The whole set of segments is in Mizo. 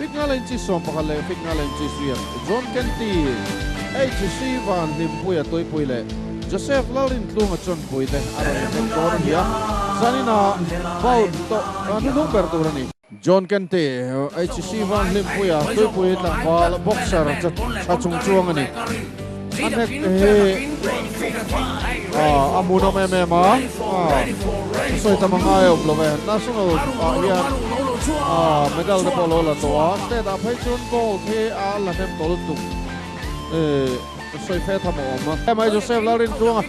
Fit nga leh inchi 11 leh fit nga leh inchi riat John Kenty, HC Van Hlimpuia Tuipui leh Joseph Lalrintlunga Chawnpui te a rawn inhnek dawn a ni a, zanina bout tawh hnuhnung ber tur a ni. John Kenty, HC Van Hlimpuia Tuipui tlangval boxer tha chung chuang a ni. A hnek hi a hmuhnawm em em a, a sawi tam a ngai awm lo e. National ah hian medal te pawh a lo la tawh a, state ah phei chuan gold hi a la hnem tawh lutuk. Sawi fe tham a awm a. Mai Joseph Lalrintluanga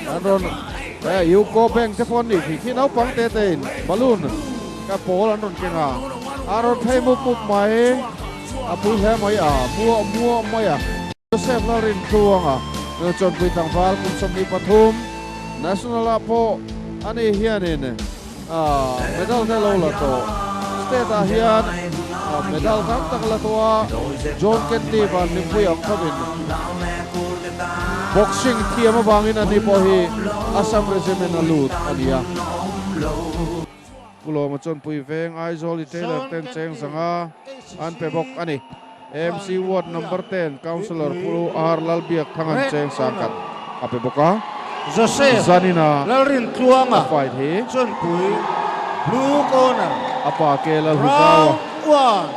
an rawn Uco Bank te pawh an nih khi khi naupang te te in balloon ka pawl an rawn keng a, a rawn phei mup mup mai, a pui hle mai a, muah muah mai a. Joseph Lalrintluanga Chawnpui tlangval kum 23 National ah pawh ani hianin medal te lo la tawh. State ah hian medal tam tak la tawh a, John Kenty van Hlimpui ang khawmin boxing thiam avangin ani pawh hi Assam Regiment a lut a ni a. Pu Lawma Chawnpui veng Aizawl i Tailor ten cheng zanga an pe bawk a ni. AMC Ward Number 10 Councillor Pu R Lalbiak Thangan cheng sangkhat a pe bawk a. Joseph Zanina Lalrintluanga a fight hi. Chawnpui Blue Corner A pa ke Lalhuzaua. Round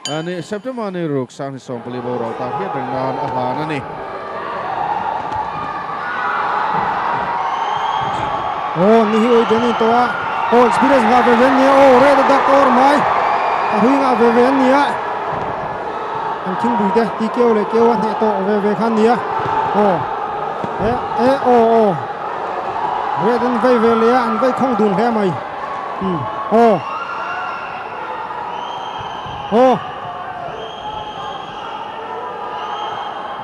1. A ni September ni ruk sang hi 14 boral tak hiat reng nan a hlan a ni. Aw ni hi oi den in tawh a, aw experience ngah ve ve an nia, aw red a dak awr mai, a hui ngah ve ve an nia, an thingbui te ti keu leh keu a hneh tawh ve ve kha an nia, aw e e aw aw red an vei ve leh a, an vei khawng dun hle mai, umm aw aw.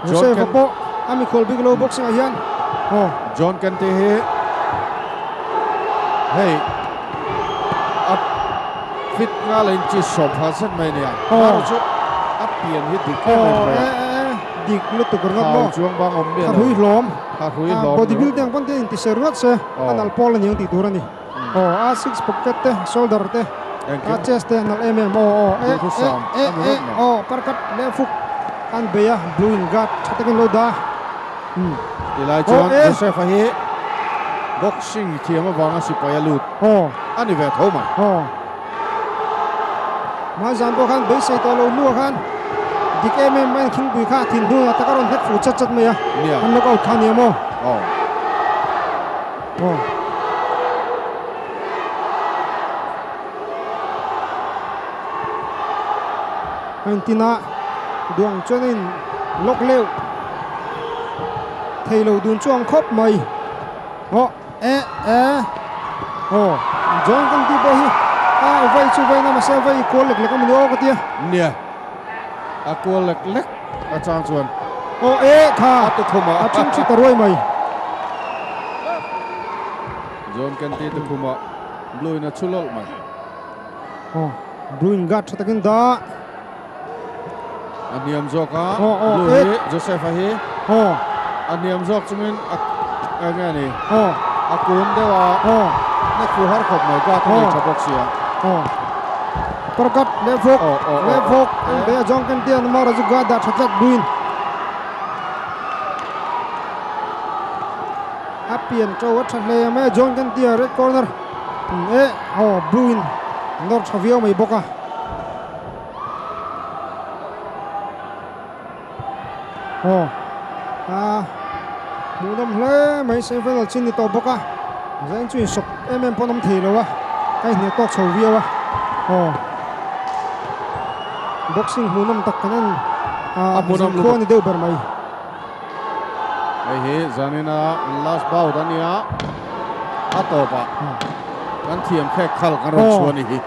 John Joseph pawh a mikhual bik lo boxing ah hian aw. John Kante hi hei a fit nga la in chi sawm phal zet mai ania. Aw. Chu a pian hi dik em em mai a. Dik lutuk ringawt maw. Thau chuang bang awm miah lo. Tha hrui hlawm. Tha hrui hlawm. Body building pawn te in ti ser ringawt se a nal pawl a ni ang tih tur a ni. Aw a six pocket te shoulder te a chest te nalh em em aw aw e e e e aw parkat leh fuk an bei a blue in guard tha takin lo dah umm tilai chuan Joseph a hi boxing thiam avanga sipai a lut aw a ni ve tho mai aw hmanzan pawh khan beisei tawh lo hnuah khan dik em em mai thingpui kha thin hnunah tak a rawn hnek fuh chat chat mai a an knock out kha nia maw aw. Aw. A intin a, duang chuanin lawk leuh thei lo dun chuang khawp mai. Aw e e aw John kan tih pawh hi a vai chu vai na mahse a vai kual lek lek a mawni aw ka tia. Nia a kual lek lek a chang chuan. Aw e kha a tukhum a a ṭhing ṭhi ta ruai mai. John Kenty tukhum a blue in a chhu lawlh mai. Aw blue in guard ṭha takin dah. A hniam zawk a blue hi Joseph a hi. Aw a hniam zawk chungin a eng nge ni aw a kun deuh a aw na thu har khawp mai guard a nei ṭha bawk sia. Aw Parkat leh fawk leh fawk an bei a John Kenty an mara chu guard dah ṭha tlat blue in. A pian to a tha hle mai a John Kenty a red corner e aw blue in nawr tha viau mai bawk a. Aw a hmuhnawm hle mai semifinal chin ni tawh bawk a zain chu insawp em em pawh an awm thei lo a ka inhne tawk chho viau a aw boxing hmuhnawm tak kan en a zin khua a ni deuh ber mai. Hei hi zanina last bout a nia a tawpah kan thiam khek khal kan rawn chhuah a ni hi.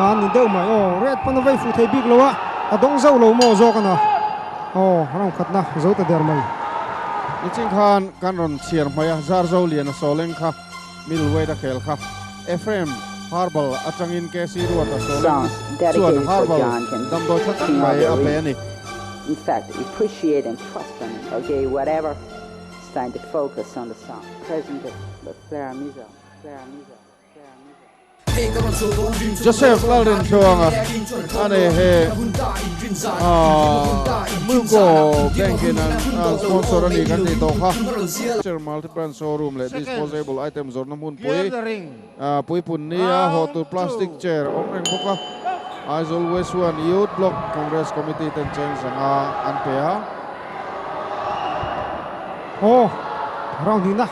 A ni deuh mai aw red pawn a vei fuh thei bik lo a a dawng zauh lo maw zawk a na aw round khatna zo ta der mai. Niching khan kan rawn chhiar hmai a Zarzo Liana Sawleng kha middleweight a khel kha Ephraim Herbal atangin KC Ruata Sawleng chuan Herbal damdawi tha tak mai a pe a ni. In fact, appreciate and trust them, okay, whatever. It's time to focus on the song. Present the Claire Mizo, Claire Mizo, Claire Mizo. Joseph Lalrintluanga a ni he Muco Bank in an sponsor a ni kan tih tawh kha. Multi brand showroom leh disposable item zawrhna hmunpui puipun nia haw tur plastic chair awm reng bawk a. Aizawl West 1 Youth Block Congress Committee ten cheng zanga an pe a. Aw, round hnihna.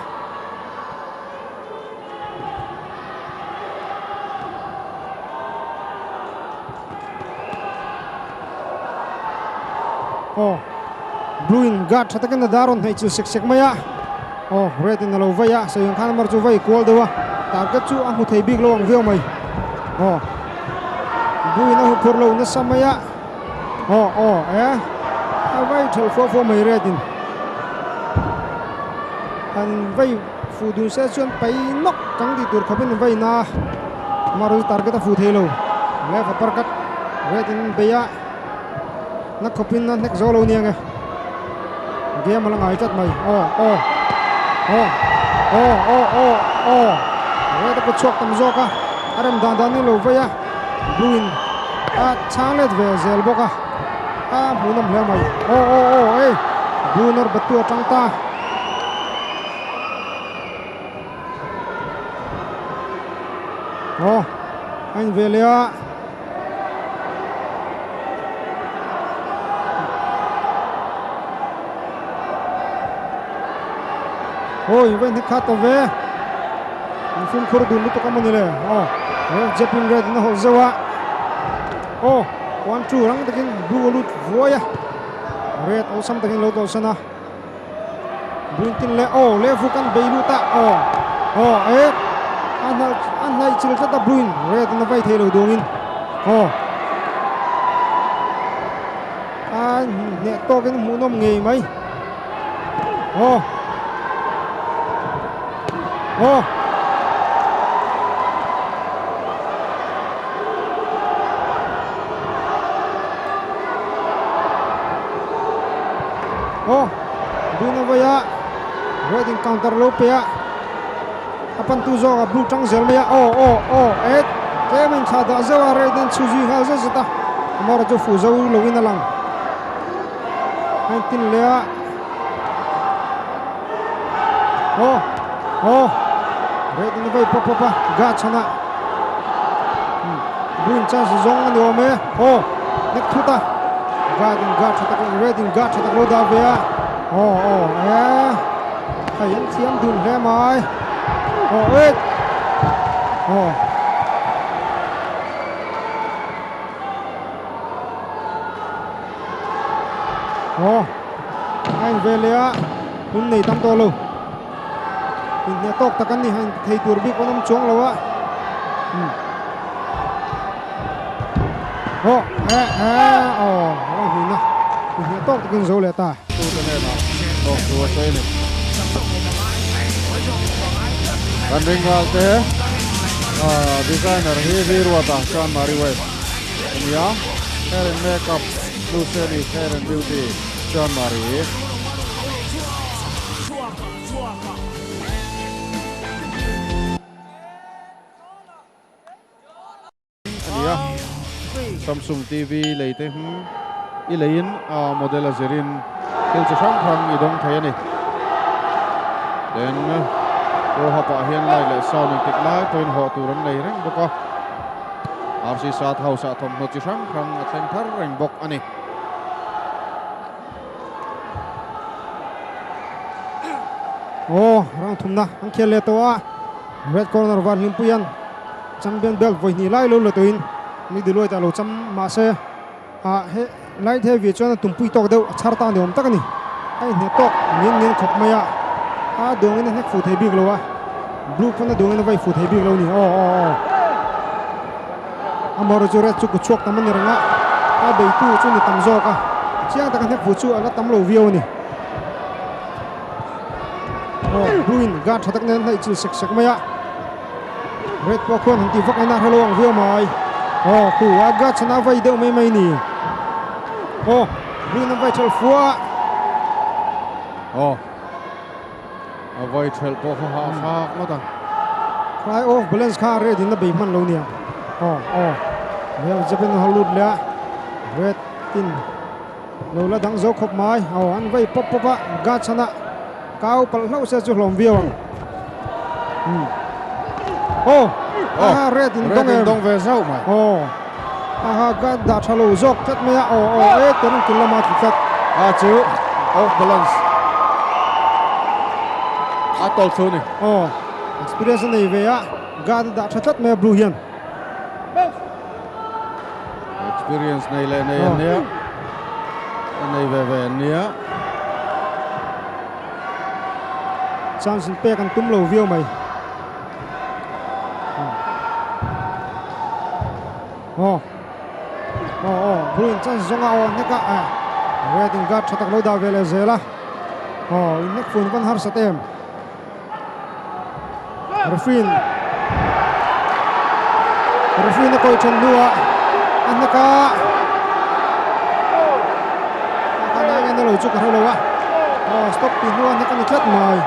Aw, blue in guard tha takin a dar rawn hnaih chil sek sek mai a. Aw, red in a lo vai a, sawiang khan amar chu vai kual deuh a, target chu a hmu thei bik lo ang viau mai. Aw, blue in a hu phur lo nasa mai a. Aw, aw, e, a vai thelh fua fua mai red in. An vai fuh dun se chuan pai nawk kang tih tur khawpin an vai na a, amaherawhchu target a fuh thei lo. Left uppercut red in an bei a. Na khawpin a hnek zo lo nia nge. Game a la ngai tlat mai. Aw aw aw aw aw aw aw Red a kut chhuak tam zawk a. A rem dan dan in lo vei a. Blue in a chhang let ve zel bawk a. A hmuhnawm hle mai. Aw aw aw ei Blue nawr bettu a tang ta. Aw a in ve leh a. Oi vai hnek kha ta ve an fimkhur dun lutuk a mawni le aw ref jepin red in a hawlh zeuh a aw one two rang takin blue a lut vuai a red awlsam takin lo tawlhsan a blue in tin leh aw lehvuk an bei lut a aw aw e a hnalh a hnaih chil tlat a blue in red in a vai thei lo dungin aw a hneh tawkin hmuhnawm ngei mai aw aw Aw Blue na vawi a red in counter lo pe a a pan tu zawk a blue tang zel mai a aw aw aw e tlem a inthlah dah zeuh a red in chhu zui nghal zet zet a amawra chu fuh zo lo in a lang a intin leh a aw aw red in a vawi pawp pawp a guard chhan a blue in chance zawng a ni awm e aw nek thut a guard in guard tha tak red in guard tha tak lo dah ve a aw aw e hei an thiam dun hle mai aw e aw aw a in ve leh a hun nei tam tawh lo inhne tawk tak an ni han thei tur bik pawn awm chuang lo a aw e e aw a hmun a inhne tawk takin zo leh ta. Tute hnenah tawk thu a sawi a ni. Kan ring te designer hi Viruata Sean Marie West a ni a, hair and makeup Luceni Hair and Beauty Sean Marie. A ni a, Samsung TV lei te hming i leiin a model a zirin thil chi hrang hrang i dawng thei a ni. Tin, Pawha pah hian light leh sound engtik lai pawhin hawh tur an nei reng bawk a, RC Sat House ah thawmhnaw chi hrang hrang a thleng thar reng bawk a ni. Aw, round thumna an khel leh tawh a, red corner van Hlimpuia'n champion belt vawi hnih lai lo la tawhin mi Deloitte ah lo cham mahse ah he light heavy chuan a tumpui tawk deuh a chhar ta ni awm tak a ni. A inhne tawk ngen ngen khawp mai a, a duangin a hnek fuh thei bik lo a, blue pawn a duangin a vai fuh thei bik lo a ni. Aw aw aw. Amaherawhchu chu red chu kut chhuak tam a ni reng a, a beitu chu ni tam zawk a, chiang taka hnek fuh chu a la tam lo viau a ni. Aw, blue in guard tha tak nen hnaih chil sek sek mai a, red pawh khuan han tih vak aina hrelo ang viau mai. Aw, khu a guard chhan a vai deuh mai mai ni. Aw, blue in an vai thelh fuh a. Aw, a vai thelh pawh kha hah thlak ngawt ang. Khlai off balance kha red in a bei hman lo nia. Aw aw left jab in a ha lut leh a, red in lo la dang zo khawp mai. Aw an vei pawp pawp a, guard chhanah kau palh hlauh se chu hlawm viau ang. Umm aw aha red in dawng em. Dawng ve zauh mai. Aw aha guard dah tha lo zawk tlat mai a, aw aw e terun kil lama tlu tlat. A chu off balance a tawlh thu ni. Aw experience a nei ve a, guard a dah tha tlat mai a blue hian. Experience nei leh nei an nia, a nei ve ve an nia. Chance in pek an tum lo viau mai. Aw aw aw blue in chance zawnga aw an hnek a, red in guard tha tak lo dah ve leh zel a, aw in hnek fun van harsat em. Referee referee na kawi then hnuah a hnek a a na nge na lo chu ka hre lo a aw stop tih hnuah a hnek a ni tlat mai.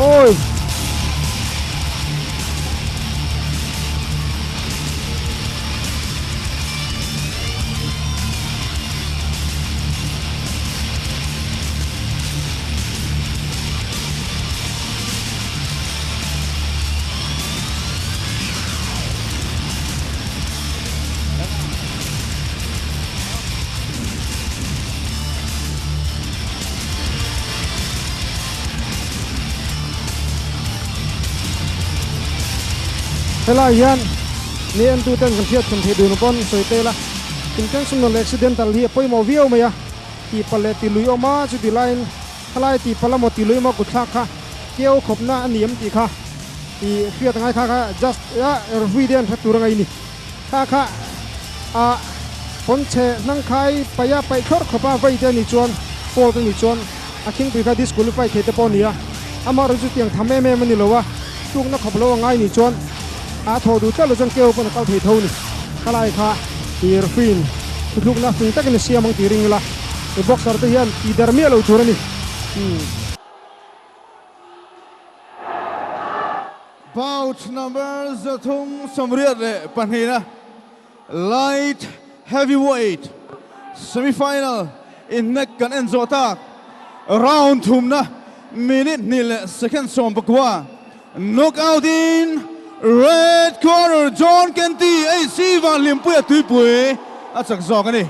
Ôi. Helai hian mi entu ten kan hriat thum theih dun pawn sawi tel a, intentional leh accidental hi a pawimawh viau mai a, tihpalh leh tih lui awm a, chuti laiin khalai tihpalh emaw tih lui emaw kutthlak kha keu khawpna a ni em tih kha ih hriat angai kha kha just a referee te an hre tur angai ni. Kha kha a pawnchhe hnangkhai paih a paih thlawr khawp a vei te a nih chuan fault a nih chuan a khingpui kha disqualify thei te pawh a ni a, amah erawh chu tiang tham em em a ni lo a, tlukna khawp lo a ngai nih chuan a thawh duh tlat lo chuan keu pawn a kal thei tho a ni. Khalai kha tir fin thutlukna fing takin a siam ang tih ring ila i boxer te hian tih der miah lo tur a ni. Bout number 382 na Light Heavyweight Semi-Final inhnek kan en zawh tak. Round thumna minute hnih leh second 19 knockout in Red Corner John Kenty AC Vanhlimpuia Tuipui a chak zawk a ni.